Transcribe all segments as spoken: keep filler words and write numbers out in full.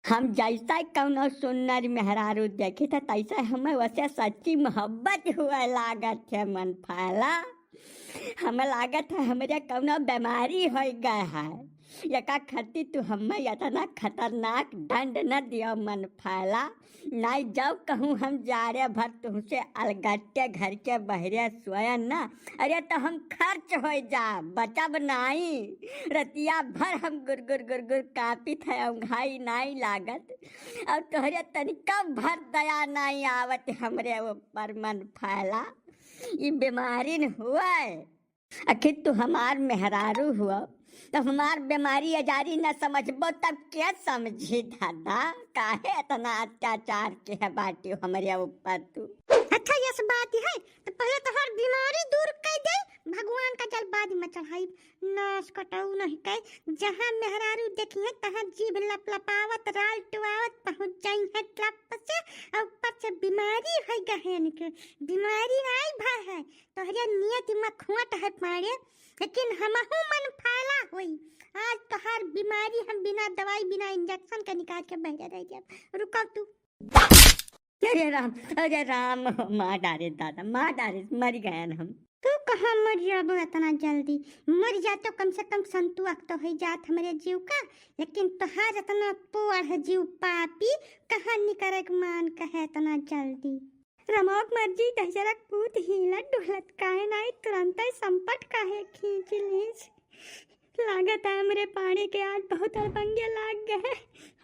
हम जैसा कौनो सुन्नर मेहरारू देखी था, तैसे हमें वैसे सच्ची मोहब्बत हुए लागत है मन फैला। हमें लागत है हमरे कौनो बीमारी हो गए है, एका खातिर तू हमें इतना खतरनाक दंड न दियो मन फैला। नाई जाओ कहूँ हम जाड़े भर तुमसे अलगट्टे घर के बहरे सोयन ना। अरे तो हम खर्च हो जा, बचब नाई। रतिया भर हम गुरगुर गुरगुर कांपित है, औंघाई नाई लागत। और तोहरे तनिका भर दया नाई आवत हमरे ऊपर मन फैला। ई बीमारी न हुए। आखिर तू हमार मेहरारू हुआ, तो हमार बीमारी आजारी न समझबो, तब के समझी दादा? काहे इतना अत्याचार के है बाटी हमरे ऊपर तू? अच्छा, यस बात है, तो पहले तोहार बीमारी दूर कर दे, भगवान का जल बाद में चढ़ाई। नाश कटाऊ नहीं कहे, जहाँ मेहरारू देखी है, तहाँ जीभ लपलपावत, राल टुआवत पहुँच जाई है ट्रप से, और ऊपर से बीमारी है गहन के। बीमारी नाई भा है, तोहरे नियत में खोट है पाड़े, लेकिन हमहू मन फैला होई। आज तोहार बीमारी हम बिना दवाई, बिना इंजेक्शन के निकाल के बहरे रह जाब। रुको तू। अरे राम, अरे राम, मार डारे दादा, मार डारे, मर गए हम। तू कहाँ मर जाबो इतना जल्दी? मर जा तो कम से कम संतुआ तो हो जात हमरे जीव का, लेकिन तोहार इतना पोअड़ है जीव पापी, कहाँ निकरे के मान कहे इतना जल्दी? रमौक मर्जी दहिजरक पूत हिलत डुलत काहे नाई तुरंतै संपट काहे खींच लीस? लागत है हमरे पाड़े के आज बहुत अड़बंगे लाग गए।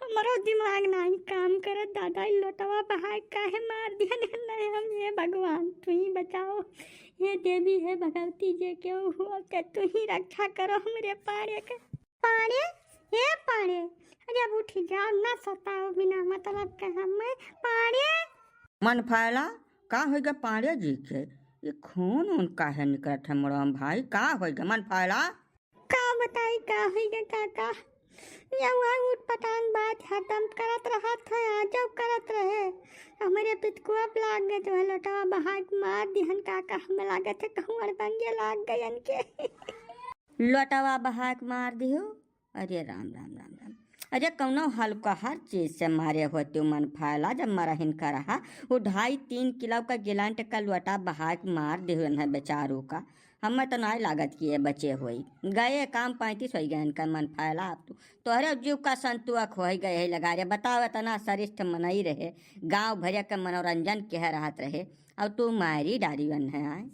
हमरो दिमाग नाई काम करत दादा, ई लोटवा बहाए काहे मार दिहन नहीं हम, ये भगवान तू ही बचाओ, ये देवी है भगवती जे केहू हुआ के तू ही रक्षा करो हमरे पाड़े के। पाड़े, हे पाड़े, अरे अब उठ जाओ, ना सताओ बिना मतलब के हमें। पाड़े। मन फैला, का होइगा पाड़े जी के? ये खून उन काहे निकलत है मुड़वा में भाई? का होइगा मन फैला? का बताई का होइगा काका? ये वह उठ पटांग बात हरदम करत रहत है, आजो करत रहे। हमरे पितकुआ पे लाग गए जो है लोटवा बहाए के मार दिहन काका, हमें लागत है कहूँ अड़बंगे लाग गए इनके। लोटवा बहाए के मार दिहो। अरे राम, राम, राम, राम। अरे कौनो हल्का हर चीज से मारे होते मन फैला, जब मरहिन का रहा, वो ढाई तीन किलो का गिलांट का लोटा बहाए के मार दिहो इन्हें बेचारू का। हमें तो नाई लागत कि ये बचे होई। गए काम पैंतीस होई गए इनका मन फैला। अब तू, तोहरे जीव का संतुआ खोई गए है लगा रे। बताओ, इतना सरिष्ठ मनई रहे, गांव भरे के मनोरंजन कह रहत रहे, अब तू मारी डारी बन है आए।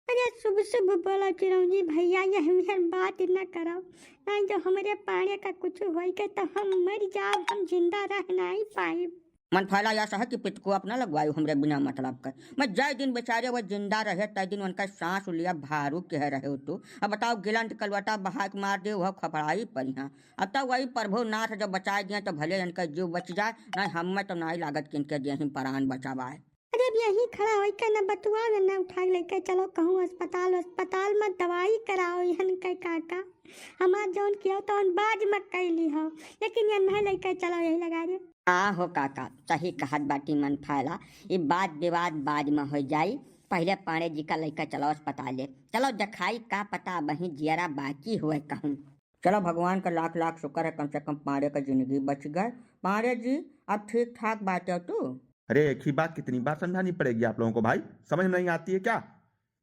अरे शुभ शुभ बोलो चिरौंजी भैया, यह मेहर बात न करो, नहीं जो हमरे पाड़े का कुछ होई के तो हम मर जाब, हम जिंदा रह नहीं पाइब। मन फैला या सह कि पितको अपना लगवायु हमरे बिना मतलब कर। मैं जय दिन बेचारे वह जिंदा रहे, तय दिन उनका सांस लिया भारू कह रहे हो तू। अब बताओ, गिलंट कलवटा बहा के मार दे, वह खपड़ाई पर यहाँ। अब तो वही प्रभु नाथ जब बचाए दिए तो भले इनका जीव बच जाए, नहीं हमें तो नहीं लागत कि इनके देह में प्राण बचावाए। अरे अब यहीं खड़ा होई के न बतुआ में न उठा के लेके चलो कहूँ अस्पताल, अस्पताल में दवाई कराओ इहन के काका। हमार जौन किया तौन बाज मत कैली हो, लेकिन ये नहीं लेके चलो यही लगा रे। हाँ हो काका, सही कहत बाटी मन फैला, ई बात विवाद बाद में हो जाई, पहले पांड़े जी का लेके चलो अस्पताले। चलो देखाई का पता वहीं जियरा बाकी हुए कहूँ। चलो भगवान का लाख लाख शुक्र है, कम से कम पांड़े का जिंदगी बच गए। पांड़े जी, अब ठीक ठाक बाटे तू? अरे एक ही बात कितनी बार समझानी पड़ेगी आप लोगों को भाई, समझ में नहीं आती है क्या?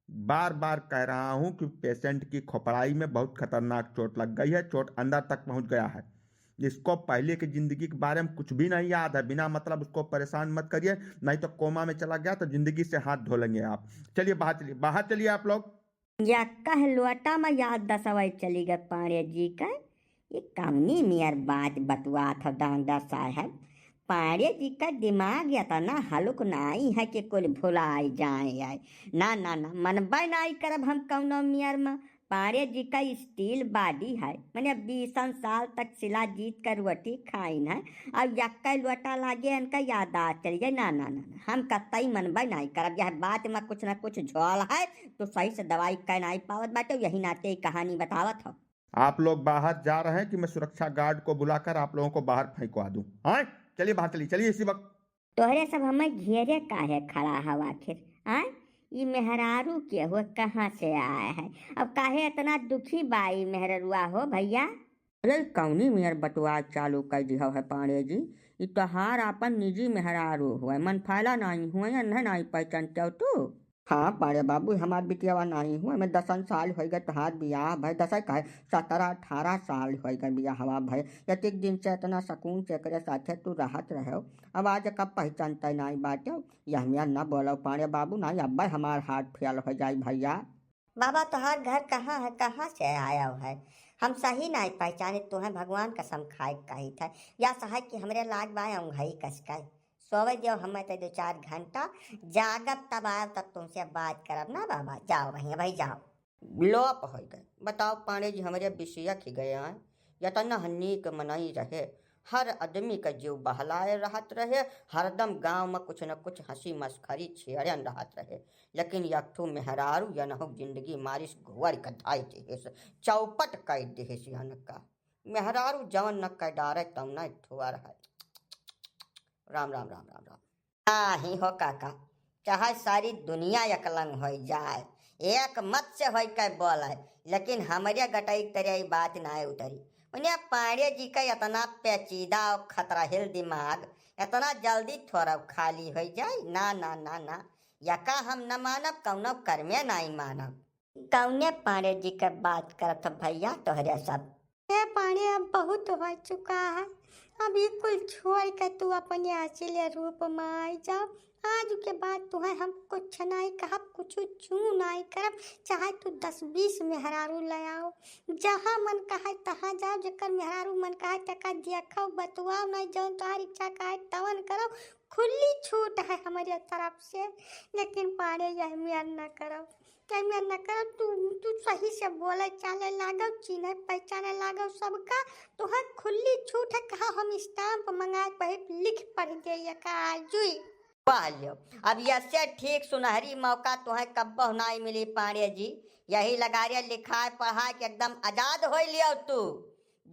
बार बार कह रहा हूँ कि पेशेंट की खोपड़ाई में बहुत खतरनाक चोट लग गई है, चोट अंदर तक पहुँच गया है। इसको पहले की जिंदगी के बारे में कुछ भी नहीं याद है, बिना मतलब उसको परेशान मत करिए, नहीं तो कोमा में चला गया तो जिंदगी से हाथ धो लेंगे आप। चलिए बाहर चलिए, बाहर चलिए आप लोग। या कह लोटा में याद दसवाई चली गए पांड़े जी का। ये कवनी मियर बात बतुआत हो डॉक्टर साहब? पांड़े जी का दिमाग इतना हलुक नाई है कि कुल भुलाई जाए आए। ना, ना, ना, मनबे नाई करब हम कौनो मियर में। पांड़े जी का steel body है, मने बीसन साल तक सिला जीत कर रोटी खाइन है। अब यक्का लोटा लागे इनका याद आ चल गए। ना, ना, ना, ना, हम कतई मनबे नाई करब। यह बात में कुछ ना कुछ झोल है, तो सही से दवाई कह नाई पावत बाटे, यही नाते ई कहानी बतावत हो। आप लोग बाहर जा रहे हैं कि मैं सुरक्षा गार्ड को बुलाकर आप लोगों को बाहर फेंकवा दूं? हाँ, चलिए बाहर चलिए, चलिए इसी वक्त। तोहरे सब हमें घेरे काहे खड़ा हव आखिर? आय, ई मेहरारू के हो, कहाँ से आए है? अब काहे इतना दुखी बा ई मेहररुआ हो भैया? अरे, कौनी मेर बतुआ चालू कर दिहौ है पांड़े जी? ई तोहार आपन निजी मेहरारू हुए, मनफायला नाई हुए, अन्हे नाई पहचानते हो तू? हाँ पांड़े बाबू, हमार बिटियावा नाई हुए, मैं दसन साल होइ गए तोहार बियाह भय, दसै कहे, सतरह अठारह साल होइ गए बियाहवा भय। यतिक दिन से इतना सकून से एकरे साथे तू रहत रहे हो, अब आज कब पहचानते नाई बाटे? यह मेर न बोलो पांड़े बाबू, नाई अब्बे हमार हार्ट फेल हो जाई भैया। बाबा, तोहार घर कहाँ है, कहाँ से आया है? हम सही नाई पहचाने, तुहें भगवान कसम खाए कहित है। या सहाय कि हमरे लाग बाय औंघई कसके। सोवे दियो हमें ते दो चार घंटा, जागब तब आयब, तब तुमसे बात करब ना बाबा। जाओ भैया, भाई जाओ। लोप हो गए। बताओ पांड़े जी, हमरे बिसिया खी गए हैं। यतना नीक मनई रहे, हर आदमी का जीव बहलाए रहत रहे, हरदम गांव में कुछ न कुछ हंसी मस्खरी छेड़न रहत रहे। लेकिन यक ठू मेहरारू यनहुक जिंदगी मारिस घुवर के धाई दिहिस, चौपट कइ दिहिस यनका। मेहरारू जवन न कइ डारे तवन ठुअर है। राम, राम, राम, राम, राम। नाही हो काका, चाहे सारी दुनिया एकलंग होइ जाए, एक मत से होइ के बोले, लेकिन हमरे गटई तरे ई बात नाय उतरी। उन्हें पांड़े जी का इतना पेचीदा और खतरहिल दिमाग, इतना जल्दी थोड़ा खाली होइ जाए? ना, ना, ना, ना, यका हम न मानब, कौनो कर्मे नाई मानब। कौने पांड़े जी के बात करत हो भैया तोहरे सब? ए पांड़े, अब बहुत हो चुका है, अब ई कुल छोड़ के तू अपने असली रूप में आई जाओ। आज के बाद तुहें हम कुछ नाई कहब, कुछ चू नाई करब, चाहे तू दस बीस मेहरारू ले आओ, जहाँ मन कहे तहाँ जाओ, जेकर मेहरारू मन कहे तेका देखो, बतुआओ नाई, जौन तोहार इच्छा कहे तवन करो, खुली छूट है हमरे तरफ से। लेकिन पांड़े यह मेर न करो। तै मेर न कर, तू, तू सही से बोले चाले लागो, चिन्हे पहचाने लागो सबका। तुहें खुली छूट है, कहा हम स्टाम्प मंगाए, वही लिख पढ़ दे ये का आजुई। वाह लो, अब यसे ठीक सुनहरी मौका तुहें कब्बो नाई मिली पांड़े जी। यही लगारे लिखाए पढ़ाए के एकदम आजाद होइ लियो तू।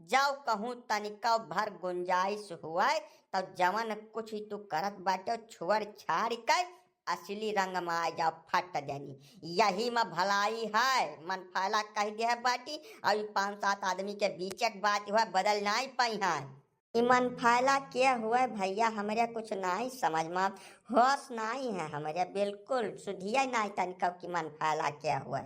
जब कहूँ तनिको भर गुंजाइश हुए, तब जवन कुछ तू करत बाटे, छोड़ छाड़ के असली रंग में आ जाओ, फट देनी। यही में भलाई है, मन फायला कह दे है बाटी, और ई पाँच सात आदमी के बीच एक बात हुआ, बदल नाई पाई है। ई मन फायला के हुए भैया, हमरे कुछ नाई समझ में, होश नाई है हमरे, बिल्कुल सुधिया नाई तनिको कि मन फायला के हुए।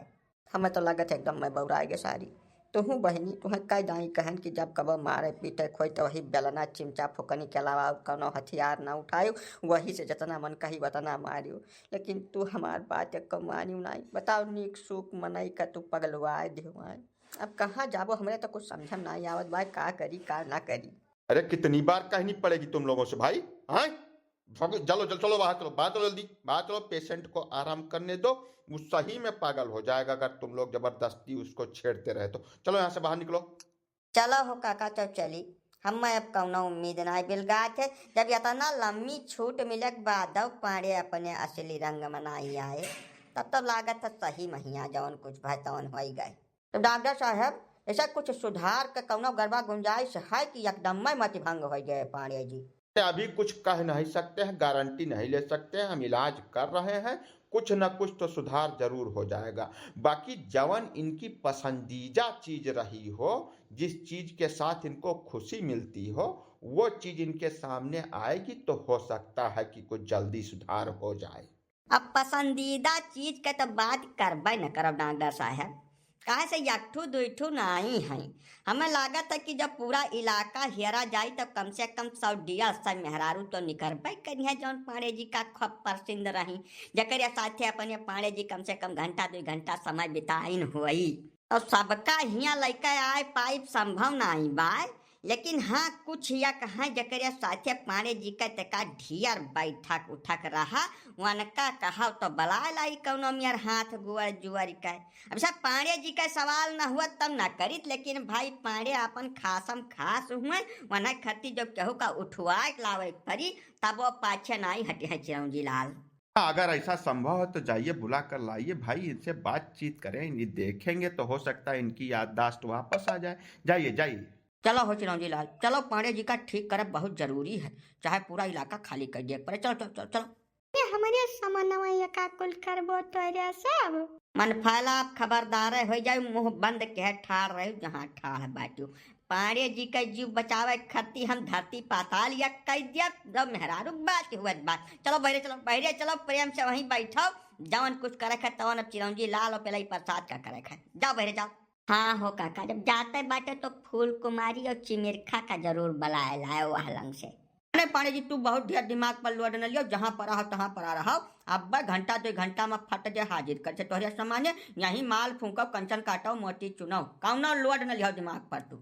हमें तो लगत है एकदम मैं बौराए गे सारी। तुहूँ बहिनी, तुहें कई दाई कहन कि जब कबो मारे पीटे खोई तो वही बेलना, चिमचा, फुकनी के अलावा और कौनो हथियार ना उठायो, वही से जतना मन कही वतना मारियो। लेकिन तू हमार बात एको मानियो नाई। बताओ, नीक सूक मनई का तू पगलवाए दियो आए। अब कहाँ जाबो, हमरे तो कुछ समझ में नाई आवत बा, का करी का ना करी। अरे, कितनी बार कहनी पड़ेगी तुम लोगों से भाई, हैं? भागो, चलो, चलो, चलो, बाहर चलो, बाहर चलो, जल्दी बाहर चलो, पेशेंट को आराम करने दो, वो सही में पागल हो जाएगा अगर तुम लोग जबरदस्ती उसको छेड़ते रहे तो। चलो यहाँ से बाहर निकलो। चलो हो काका, तो चली, हमें अब कौनो उम्मीद ना बिलगात है। जब इतना लम्मी छूट मिले के बादो पांड़े अपने असली रंग में नाई आए, तब तो लागत है सही महिया जौन कुछ भय तौन होइ गए। तो डॉक्टर साहब, ऐसा कुछ सुधार के कौनो गरबा गुंजाइश है कि एकदम में मति भंग होइ गए पांड़े जी? अभी कुछ कह नहीं सकते हैं, गारंटी नहीं ले सकते हैं, हम इलाज कर रहे हैं, कुछ न कुछ तो सुधार जरूर हो जाएगा। बाकी जवन इनकी पसंदीदा चीज रही हो, जिस चीज के साथ इनको खुशी मिलती हो, वो चीज इनके सामने आएगी तो हो सकता है कि कुछ जल्दी सुधार हो जाए। अब पसंदीदा चीज के तो बात करबे न करब डॉक्टर साहब, काहे से एक ठू दुई ठू नाई है। हमें लागत है कि जब पूरा इलाका हेरा जाई तब कम से कम सौ डेढ़ सौ मेहरारू तो निकरबे करिहें जौन पांड़े जी का खूब पसंद रही, जकरे साथे अपने पांड़े जी कम से कम घंटा दुई घंटा समय बिताइन होई। तो सबका हियाँ लइके आए पाइब संभव नाई बाय, लेकिन हाँ, कुछ यक हैं जकरे साथे पांड़े जी के तेका ढियर बैठक उठक रहा, वनका कहव तो बलाय लाई कौनो मेर हाथ गुअर जुअर के। अब सब पांड़े जी के सवाल न हुआ तब न करित, लेकिन भाई पांड़े आपन खासम खास हुए, वनक खती जब केहू का उठवाए के लावे के परी, तब वो पाछे नाई हटे हैं चिरौंजी लाल। हाँ, अगर ऐसा संभव है तो जाइए, बुला कर लाइए भाई, इनसे बातचीत करें, ये देखेंगे तो हो सकता है इनकी याददाश्त वापस आ जाए। जाइए, जाइए। चलो हो चिरौंजी लाल, चलो, पांड़े जी का ठीक करब बहुत जरूरी है, चाहे पूरा इलाका खाली कर दिए पड़े। चलो, चलो, चलो, चलो। ये हमरे समनवा ये का कुल करबो तोरे सब? मन फायला, आप खबरदार हो जाए, मुंह बंद के ठाड़ रहे जहाँ ठाड़ बाटू। पांड़े जी का जीव बचावे खातिर हम धरती पाताल एक कइ दिया, जब मेहरारू बात हुआ बात। चलो बहरे चलो, बहरे चलो, प्रेम से वहीं बैठो, जवन कुछ करे है तवन अब चिरौंजी लाल और पेलाई प्रसाद का करे है। जाओ बहरे जाओ। हाँ हो काका, जब जाते बाटे तो फूल कुमारी और चिमिरखा का जरूर बुलाए लाए वह लंग से। अरे पांड़े जी, तू बहुत ढेर दिमाग पर load न लियो, जहाँ परा हो तहाँ परा रहो। अब घंटा दो घंटा में फट जे हाजिर कर से तोहरे सामाने, यहीं माल फूंको, कंचन काटो, मोती चुनो, कौनो load न लियो दिमाग पर तू।